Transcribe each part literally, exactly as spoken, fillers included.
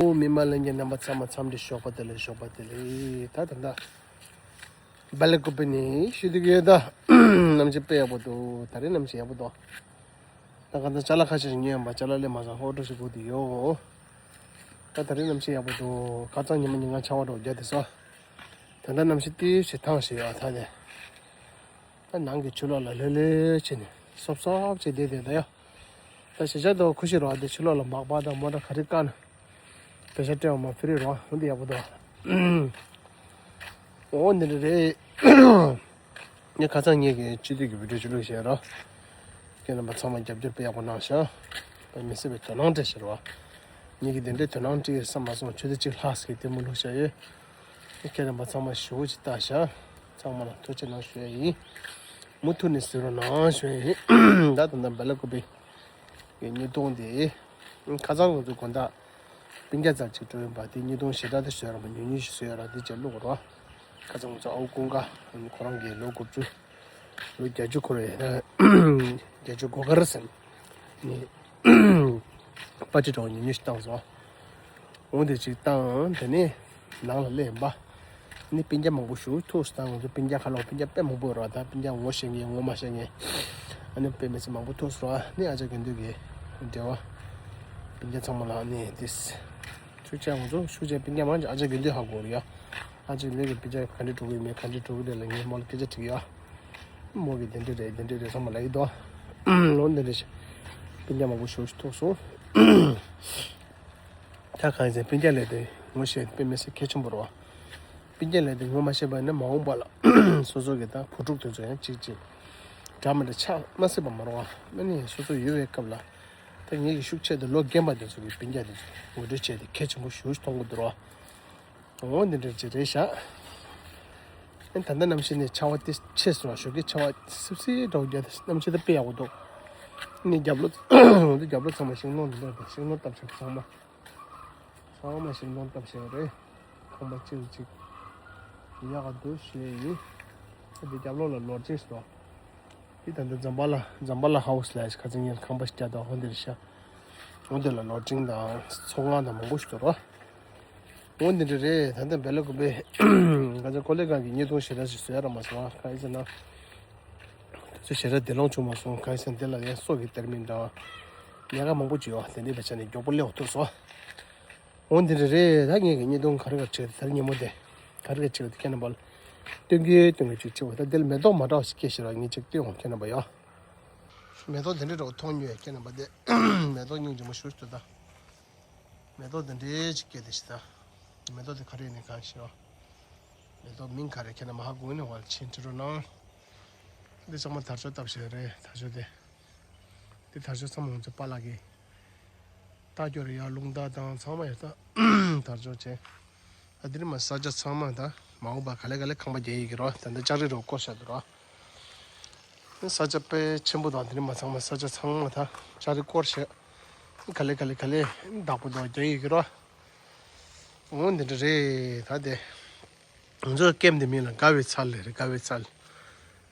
ཨོ་མི་མང་ལྷན་རྒྱས་རྣམ་པ་ཚང་མ་འཚམས་འདྲི་ཞོགས་པ་བདེ་ལེགས། ཞོགས་པ་བདེ་ལེགས། ད་ད་ད་སྦེལ་ཀོབ་ནས་ཞུ་འདོད་ཡོད། ད་གནམ་གཤིས་དཔེ་ཡག་པོ་འདུག་ད་རེས་གནམ་གཤིས་ཡག་པོ་འདུག་ད་ག་ད་ཅ་ལག་ཁ་ཤས་ཤིག་ཉོས་ཡིན་པ། ཅ་ལག་ལས་མ་བཟང་ཧོ་ཀྲུག་ཞིག་སྒུག་བསྡད་ཡོད། ད་ད་རེས་གནམ་གཤིས་ཡག་པོ་འདུག་ཁ་སང་ཉི་མ་ཉིན་གང་ཆར་པ་འདྲ་བོ་བརྒྱབ་བསྡད་སོང་། ད་ལྟ་གནམ་གཤིས་ཏོག་ཙམ་ཐང་ཤིག་ཡོད། ད་དེ་ད་ནང་གི་ཕྱི་ལོགས་ལ་ལྷོད་ལྷོད་བྱས་ནས་སོབ་སོབ་བྱས་བསྡད་བསྡད་ད་ཡོད། ད་གཞིས་ཆགས་དེ་ཁུ་ཤི་རོ་དེ་ཕྱི་ལོགས་ལ་མག་པ་དང་མོ་ཊ་ག་རེ་བཀག་ན་པེ་ཤ་སྤྲད་པ་མ་ཕི་རི་རོ་འོ་འདི་ཡག་པོ་འདུག་འོ་འདི་འདྲ་རེད། ངས་ཁ་སང་ངེད་ཀྱི་སྤྱི་འཐུས་ཀྱི་བི་ཌིའོ་ཅིག་བླུགས་བཞག་རོ། ཁྱེད་རྣམ་པ་ཚང་མ་རྒྱབ་སྐྱོར་དཔེ་ཡག་པོ་གནང་ཤག་ད་མི་སྲིད་པའི་དོ་སྣང་སྤྲད་ཤག་རོ། ངེད་ཀྱི་དེ་འདྲའི་དོ་སྣང་སྤྲད་ཡོད་བསམ་མ་སོང་། ཆུ་ཚོད་གཅིག་ལྷག་ཙམ་གྱི་ལྟད་མོ་བླུགས་བཞག་ཡོད། ཁྱེད་རྣམ་པ་ཚང་མ་ཞེ་པོ་ཅིག་ལྟ་ཤག་ཚང་མ་ལ་ཐུགས་རྗེ་གནང་ཞུ་ཡ་ཡིན། མུ་མཐུད་ནས་གཟིགས་རོགས་གནང་ཞུ་ཡ་ཡིན། ད་ད་ལྟ་སྦེལ་ཀོབ་པའི་ཉིས་སྟོང་དེ། ཁ་སང་ང་ཚོ་དགོང་དག་སྤུན་ཀྱག་ཙམ་ཅིག་འགྲོ་ཡིན་པ། དེ་ཉིས་སྟོང་ཞེ་དྲག་དེ་བཟོས་ར་མ་ཉུང་ཉུང་ཞིག་བཟོས་ཡོད་ར། དེ་ཅིག་བླུགས་རོགས། ཁ་སང་ང་ཚོ་ཨའུ་ཀུན་དགའ་ཁོ་རང་གི་ལོ་དགུ་བཅུ། ལོ་བརྒྱད་ཅུ་འཁོར་བའི་བརྒྱད་ཅུ་སྒོ་དཀར་ཟེར་ནས་པར་ཊི་འདྲ་བོ་ཉུང་ཉུང་ཞིག་བཏང་སོང་། འོ་དེ་ཅིག་བཏང་། དེ་ནས་ནང་ལ་སླེབས་པ། ནི་སྤུན་ཀྱག་མང་པོ་ཞིག་ཐུག་སོང་། ད་ང་ཚོ་སྤུན་ཀྱག་ཁ་ལོ་སྤུན་ཀྱག་དཔེ་མང་པོ་ཡོད་ར། ད་སྤུན་ཀྱག་ངོ་ཤེས་མཁན་ངོ་མ་ཤེས་མཁན་ཨ་ནི་དཔེ་མི་སྲིད་མང་པོ་ཐུག་སོང་། ཨ་ནི་ཨ་ཅག་དགེ་འདུན་གྱི་འབྲེལ་བ། སྤུན་ཀྱག་ཚང་མ་ལ་ཨ་ནི་དེ་ཤུགས་ཆེ། ང་ཚོ་ཤུགས་ཆེ་སྤུན་ཀྱག་མང་ཆེ་ཨ་ཅག་དགེ་འདུན་ཧ་གོ་རེད་ཡ། ཨ་ཅག་དགེ་འདུན་གྱི་སྤུན་ཀྱག་ག་འདྲ་འགྲོ་གི་ཡོད་མེད་ག་འདྲ་འགྲོ་གི་རེད་ལབ་ངས་མོ་ལ་སྐད་ཆ་དྲིས་ཡ། མོ་གིས་དེ་འདྲ་རེད་དེ་འདྲ་རེད་ཚང་མ་ལབ་ཀྱི་འདུག་ལོ་འདི་འདྲ་ཞིག་སྤུན་ཀྱག་མང་པོ་ཞིག་ཐུག་སོང་། ད་གང་ཡིན་ཟེར་སྤུན་ཀྱག་ལབ་དེ་ངོ་ཤེས་དཔེ་མི་སྲིད་གལ་ཆེན་པོ་རེད་བ། སྤུན་ཀྱག་ལབ་དེ་ངོ་མ་ཤེས་པ་ཡིན་ན་མ་འོངས་པ་ལ་སོ་སོ་གི་ད་བུ་ཕྲུག་དེ་ཚོ་ཡང་གཅིག་གཅིག་འདྲ་མི་འདྲ་ཆགས་མ་སྲིད་པ་མ་རེད་བ། ཨ་ནི་སོ་སོ་ཡོད་པའི་སྐབས་ལ་ད་ངེད་ཀྱི་ཤུགས་ཆེ་དུ་ལོ་རྒན་པ་དེ་ཚོ་གི་སྤུན་ཀྱག་དེ་ཚོ་ངོ་སྤྲོད་བྱས་ཏེ་གལ་ཆེན་པོ་ཞེ་པོ་ཞིག་མཐོང་གི་འདུག་ར། འོ་འདི་འདྲ་ཅིག་རེད་ཤག་ཨ་ད་ལྟ་གནམ་གཤིས་ནི་ཆར་པ་ཏོག་ཙམ་ཆེ་སོང་། ཞོགས་ཀའི་ཆར་པ་སིབ་སིབ་འདྲ་བོ་བརྒྱབ་སྟེ་གནམ་གཤིས་ད་དཔེ་ཡག་པོ་འདུག་ནི་རྒྱབ་ལོགས་འདི་རྒྱབ་ལོགས་ཚང་མ་ཤིང་སྡོང་འདི་འདྲ་དང་ཤིང་སྡོང་བཏབ་བྱས་ཚང་མ་ཚང་མ་ཤིང་སྡོང་བཏབ་བྱས་རེད། ཁང་པ་གཅིག་གཅིག་ཡག་ག་འདུག་ཞུ་ཡ་ཡིན། ཨ་འདི་རྒྱབ་ལོགས་ལ་ལོ་ཅིག་སོང་། འདི་ད་ལྟ་ཛམ་བྷ་ལ་ཛམ་བྷ་ལ་ཧའུ་སི་ལ་ཁ་སང་ངས་ཁང་པ་ཞིག་བརྒྱབ་འདུག་འོ་འདིར་ཤག་འོ་འདི་ལ་ལོ་ཊིང་དང་ཚོང་ཁང་དང་མང་པོ་ཞིག་འདུག་ར། འོ་འདི་འདྲ་རེད། ད་ལྟ་སྦེལ་ཀོབ་པའི་ང་ཚོ་ཀོ་ལི་གྷལ་གྱི་ཉིས་སྟོང་ཞེ་དྲག་ཞིག་བཟོས་ར་མ་སོང་། གང་ཡིན་ཟེར་ན་དེ་ཚོ་ཞེ་དྲག་བདེ་ལོང་བྱུང་མ་སོང་། གང་ཡིན་ཟེར་ན་འདི་ལ་ཡང་སོ་གི་དེར་མིན་འདྲ་ཉེན་ཁ་མང་པོ་ཅིག་ཡོད། དེ་འདྲའི་བྱས་ནས་མགྱོགས་པོ་སླེབས་ཐུབ་སོང་། འོ་འདི་འདྲ་རེད། ད་ངས་ཀྱི་ཉིས་སྟོང་ག་རེ་ག་རེ་བྱེད་དེ་ཉིན་མོ་དེ་ག་རེ་ག་རེ་བྱེད་དེ་ཁྱེད་རྣམ་པ་ལ་སྟོན་གི་སྟོན་གི་ཅིག་བྱེད་འོ། ད་འདི་ལ་མེ་ཏོག་མ་འདྲ་བ་ཞིག་སྐྱེས་ཤག་ར། ངས་ཅིག་སྟོན་འོང་ཁྱེད་རྣམ་པ་ཡ། མེ་ཏོག་དེ་འདྲའི་འདྲ་བོ་མཐོང་མྱོང་ཡ་ཁྱེད་རྣམ་པ་དེ། མེ་ཏོག་སྙིང་རྗེ་མོ་ཞེ་པོ་ཞིག་འདུག་ད། མེ་ཏོག་དེ་འདྲའི་ཞིག་སྐྱེས་དེ་ཞིག་ད། མེ་ཏོག་དེ་ག་རེ་ཡིན་ནི་གང་ཤེས་བ། མེ་ཏོག་མིང་ག་རེ་ཁྱེད་རྣམ་པ་ཧ་གོ་ནི་བ་ལ་ཕྱིན་དྲི་རོགས་གནང་། འདི་ཚང་མ་དར་ལྕོག་བཏབ་བཞག་རེད། དར་ལྕོག་དེ། འདི་དར་ལྕོག་ཚང་མ་ང་ཚོ་པཱ་ལགས་ཀྱིས་རྟ་སྐྱོར་ཡ་རླུང་རྟ་དང་ཚང་མ་ཡ་ད་དར་ལྕོག་བྱས། ཨ་དེ་རིང་མ་ས་ཆ་ཚང་མ་ད་མ་འོངས་པ་ག་ལེ་ག་ལེ་ཁང་པ་རྒྱག་ཡི་གི་རོ། ད་ལྟ་ལྕགས་རི་རོ་བསྐོར་བཞག་འདུག་རོ། ས་ཆ་དཔེ་ཆེན་པོ་དང་དེ་རིང་མ་ཚང་མ་ས་ཆ་ཚང་མ་ད་ལྕགས་རི་བསྐོར་བཞག་ག་ལེ་ག་ལེ་ག་ལེ་བདག་པོ་འདུག་རྒྱག་ཡི་གི་རོ། འོ་འདི་འདྲ་རེད། ད་དེ་ང་ཚོ་ཀེམ་དེ་མིང་ལ་དགའ་བའི་ཚལ་རེད། དགའ་བའི་ཚལ།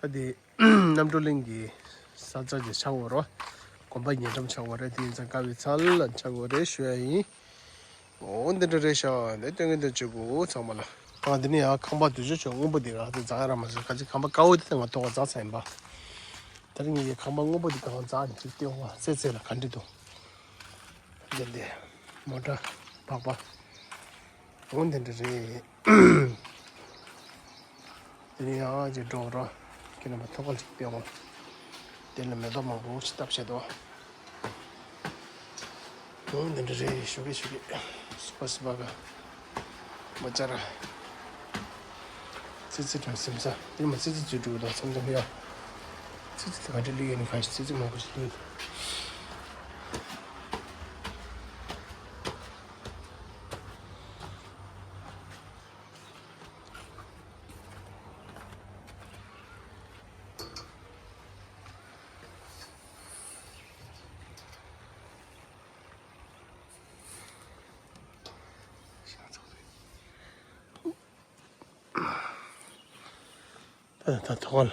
ད་དེ་རྣམ་གྲོལ་གླིང་གི་ས་ཆ་ཅིག་ཆགས་ཡོད་རོ། དགོན་པ་ཉེ་འགྲམ་ཆགས་ཡོད་རེད། དེ་ཡིན་ཙང་དགའ་བའི་ཚལ་ལ་ཆགས་ཡོད་རེད་ཞུ་ཡ་ཡིན། འོ་འདི་འདྲ་རེད་ཤག་འདི་སྟོན་གི་འདུག་བྱེད་དགོས་ཚང་མ་ལ། ཨ་འདི་ནི་ཡང་ཁང་པ་དུས་ཚོད་ཆོག་སྔོན་པོ་འདི་ར་དེ་འཛག་ར་མ་ཟེར། ག་ཅི་ཁང་པ་དཀར་པོ་དེ་ང་ཐོག་འཛག་ཚར་ཡིན་པ། ད་རིང་ངེད་ཀྱི་ཁང་པ་སྔོན་པོ་འདི་གང་འཛག་ནས་ཅིག་སྟོན་བ་ཙེ་ཙེ་ལ་ག་འདྲ་འདུག་འདི་འདི་མོ་ཊ་སྦག་སྦག་འོ་འདི་འདྲ་རེད། དེ་ནས་ཡང་ཅིག་འགྲོ་རོགས། ཁྱེད་རྣམ་པ་ཐོག་ཁ་ཅིག་སྟོན་འོང་། དེ་ལ་མེ་ཏོག་མང་པོ་ཞིག་བཏབ་བྱས་འདུག་འོ་འདི་འདྲ་རེད། ཞུ་གི་ཞུ་གི་སུ་པ་སུ་པ་ག་མ་བཅར། ཙི་ཙི་དྲག་སེམས་ས་དེ་མ་ཙི་ཙི་ཙི་དྲུག་དང་མཚམས་མཚམས་ཡ། ཙི་ཙི་དེ་ག་འདྲ་ལུས་ཡོད་ནི་གང་ཞིག་ཙི་ཙི་མང་པོ་ཞིག་ལུས། ད་ད་ཐོག་ལ་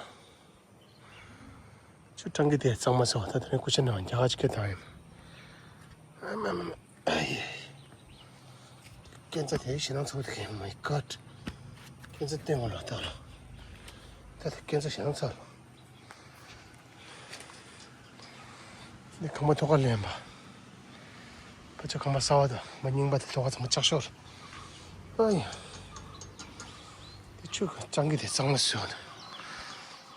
ཆུ་སྤྲང་གི་དེ་གཙང་མ་ཟེར་བ་ད་དེ་རིང་སྐུ་ཕྱྭ་ནང་རྒྱ་གར་ཅིག་སྐད་བཏང་ཡིན། ཨ་མ་མ་མ་ཨ་ཡེ། སྐས་འཛེག་དེ་ཞེད་སྣང་ཚ་པོ་དེ། Oh my God. སྐས་འཛེག་སྟོན་འོང་ལ་ད་ལ། ད་དེ་སྐས་འཛེག་ཞེད་སྣང་ཚ་ལ། འདི་ཁང་པ་ཐོག་ཁ་ལེན་པ། ཕ་ཆ་ཁང་པ་གསར་པ་དང་ཁང་པ་རྙིང་པ་དེ་ཐོག་ཁ་ཚང་མ་ལྕགས་ཤོག་རེད། ཨ་ཡ། དེ་ཆུ་གཙང་གི་དེ་གཙང་མ་བཟོས་པ་དང་།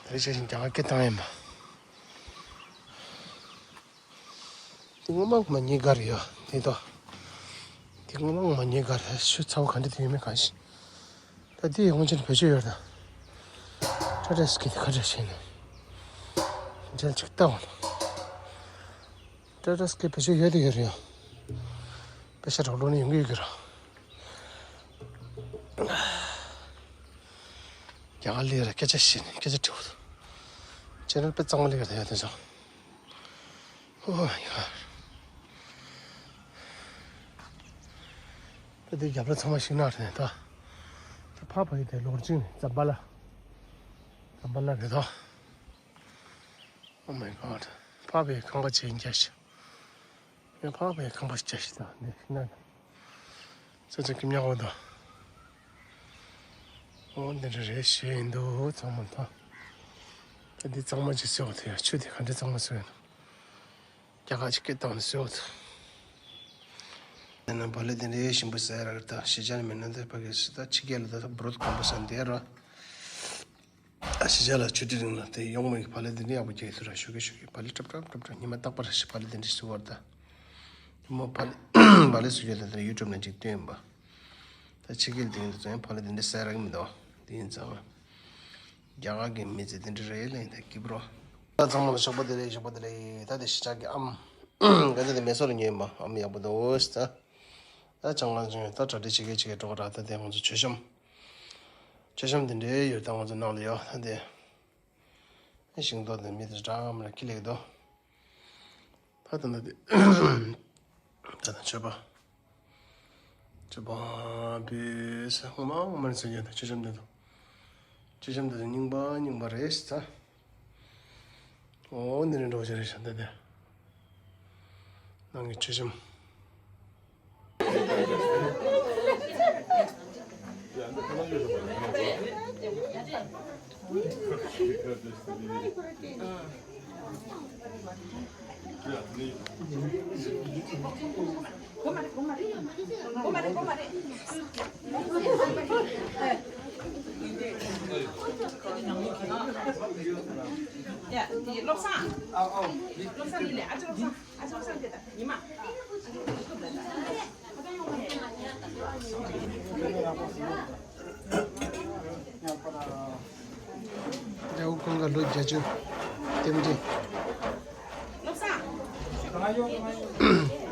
ད་རེས་བྱས་ཤིང་རྒྱ་གར་སྐད་བཏང་ཡིན་པ། དེ་སྔོན་མ་ངོ་མ་ཉེ་གར་ཡོད་དེ་དོ། དེ་སྔོན་མ་ངོ་མ་ཉེ་གར་ཆུ་ཚ་པོ་ག་འདྲ་དེ་ཡོད་མེད་གང་ཤེས། ད་དེ་ཡོང་ཆེན་བེད་སྤྱོད་ཡོད་ད། ཊ་ཊ་སི་ཀི་དེ་ཁ་བྲལ་བྱས་ནས། འཇལ་ཅིག་ལྟ་འོང་། ཊ་ཊ་སི་ཀི་བེད་སྤྱོད་ཡོད་དེ་ཡོད་རེད་ཡོ། པེ་ཤ་གྲོགས་ལོ་ནས་ཡོང་གི་ཡོད་ཀྱི་རོ། རྒྱ་གར་ལས་ར་སྐད་ཆ་བཤད་ནས་སྐད་ཆ་དྲི་བ་དང་། ཅེ་ནལ་དཔེ་གཙང་མ་ལས་ཀ་ད་ཡོད་དེ་ཚོ། ཨོ་མའི་གོཌ། ད་དེ་རྒྱབ་ལ་ཚང་མ་ཤིང་ནགས་རེད་ད། ད་ཕ་བ་ཡི་དེ་ལོར་ཅིང་ཛམ་པ་ལ། ཛམ་པ་ལ་རེད་ད། Oh my God. ཕ་བའི་ཁང་པ་ཆེན་རྒྱ་ཞིག་ཡང་ཕ་བའི་ཁང་པ་རྒྱ་ཞིག་དང་འདི་ཤིང་ནགས། ས་ཆ་ཀིམ་ཉག་འོ་ད། འོ་འདི་འདྲ་རེད་ཞེས་ཡིན་འདུག་ཚང་མ་ད། ད་འདི་གཙང་མ་ཅིག་བཟོས་འོ་དེ་ཡང་ཆུ་དེ་ག་འདྲ་གཙང་མ་བཟོས་ཡོད་ན། རྒྱ་གར་ཅིག་སྐད་བཏང་ནས་བཟོས་འོ་ད། དེ་ན་བག་ལེབ་དེ་འདྲའི་ཞིམ་པོ་ཟ་ཡ་ར་ད་གཞིས་ཆགས་ནས་མི་སྣ་དེ་ཕ་གི་སི་ད་ཕྱི་རྒྱལ་ལ་ད་བུ་རོད་གོམ་པ་ཟ་འདི་ར། ཨ་གཞིས་ཆགས་ལ་ཆུ་ཊི་རིང་ལ་དེ་ཡོང་མེད་ཀྱི་བག་ལེབ་འདི་འདྲ་ཡག་པོ་རྒྱག་ཐུབ་ར་ཞོགས་ཀས་ཞོགས་ཀས་བག་ལེབ་ཀྲབ་ཀྲབ་ཀྲབ་ཀྲབ་ཉི་མ་རྟག་པར་ཞིག་བག་ལེབ་འདི་འདྲ་བཟོ་བར་ད། དེ་མོ་བག་ལེབ་བག་ལེབ་བཟོ་རྒྱུ་ད་ལྟ་ཡུ་ཊུབ་ནང་ཅིག་བཏོན་ཡིན་པ། ད་ཕྱི་རྒྱལ་དེ་ཡིན་དུ་ཙང་བག་ལེབ་འདི་འདྲ་ཟ་རག་མི་འདུག་དེ་ཡིན་ཙང་རྒྱ་གར་གྱི་མི་ཚེ་འདི་འདྲ་རེད་ལེ་ད་སྐྱིད་པོ་རོ། ད་ཚང་མ་ལ་ཞོགས་པ་བདེ་ལེགས། ཞོགས་པ་བདེ་ལེགས། ད་དེ་གཞིས་ཆགས་ཀྱི་ཨམ་ག་ཚོད་དེ་མེ་སོར་ཉོས་ཡིན་པ། ཨམ་ཡག་པོ་འདུག་ད། ད་ཅང་ལ་ཅང་ད་གྲ་སྒྲིག་བྱེད་མཁན་བྱེད་མཁན་འགྲོ་ག་ར། ད་དེ་ང་ཚོ་མཆོད་བཤམས། མཆོད་བཤམས་དེ་འདྲའི་ཡོད་ད་ང་ཚོ་ནང་ལ་ཡོད་ད་དེ། ཤིང་ཏོག་དེ་མི་དེ་འདྲ་མི་འདྲ་ཁྱི་ལེགས་འདུག་ད་ད་ད་དེ། ད་ད་མཆོད་པ། མཆོད་པ་བེས་ངོ་མ་ངོ་མ་ནས་ཟེར་གྱི་ཡོད་ད་མཆོད་བཤམས་དེ་དང་། མཆོད་བཤམས་དེ་དང་རྙིང་པ་རྙིང་པ་རེད་ད། འོ་འདི་ནས་འགྲོ་བྱ་རེད་ཤག་འདི་དེ། ནང་གི་མཆོད་བཤམས། ཡ། དེ་བློ་བཟང་། བློ་བཟང་འདི་ལས་ཨ་ཅེ་བློ་བཟང་། ཨ་ཅེ་བློ་བཟང་འདི་དང་ཉི་མ། རྒྱལ་པོ་ཁོང་ག་ལོ་བརྒྱད་ཅུ་རྟེན་འབྲེལ།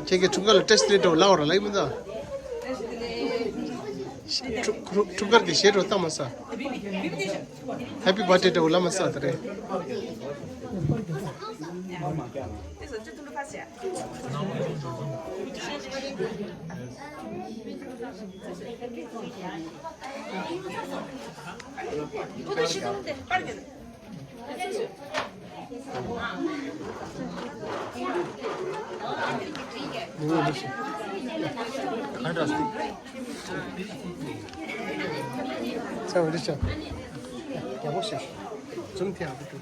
ཁྱེད་ཀྱི་འཁྲུངས་སྐར་ལ་བཀྲ་ཤིས་བདེ་ལེགས་འདྲ་བོ་ལབ་ར་ལབ་ཡིན་མིན་ད། འཁྲུངས་འཁྲུངས་སྐར་གྱི་གཞས་འདྲ་བོ་བཏང་མ་ས། Happy birthday འདྲ་བོ་ལབ་མ་ས་ད་རེད། ཚ་བ་འདི་ཆ། རྒྱ་པོ་ཤ། ཛུམ་ཐེ་ཨ་བུ་ཏུ།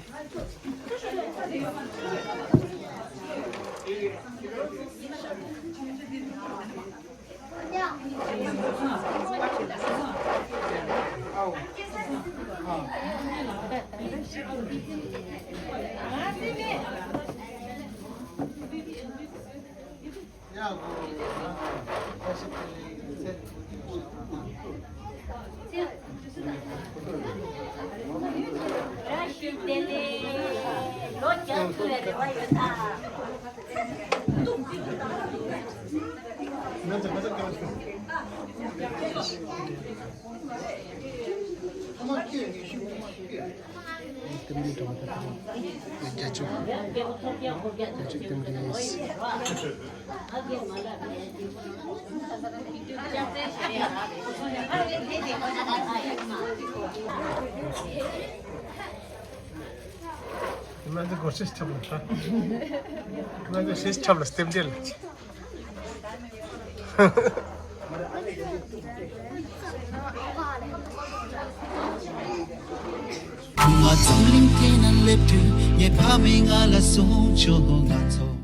རྟེན་འབྲེལ་འདྲ་བོ་དང་། བརྒྱད་ཅུ། བརྒྱད་ཅུ་རྟེན་འབྲེལ་ཡིན། ང་ཚོ་སྒོར་ཤེས་ཁྲབ་ལ་ཁྲ། ང་ཚོ་ཤེས་ཁྲབ་ལ་རྟེན་འབྲེལ་ལ། ང་རྫོང་གླིང་དེ་ན་སླེབས་དུས་ངའི་ཕ་མས་ང་ལ་གསུངས་བྱུང་། ང་ཚོ་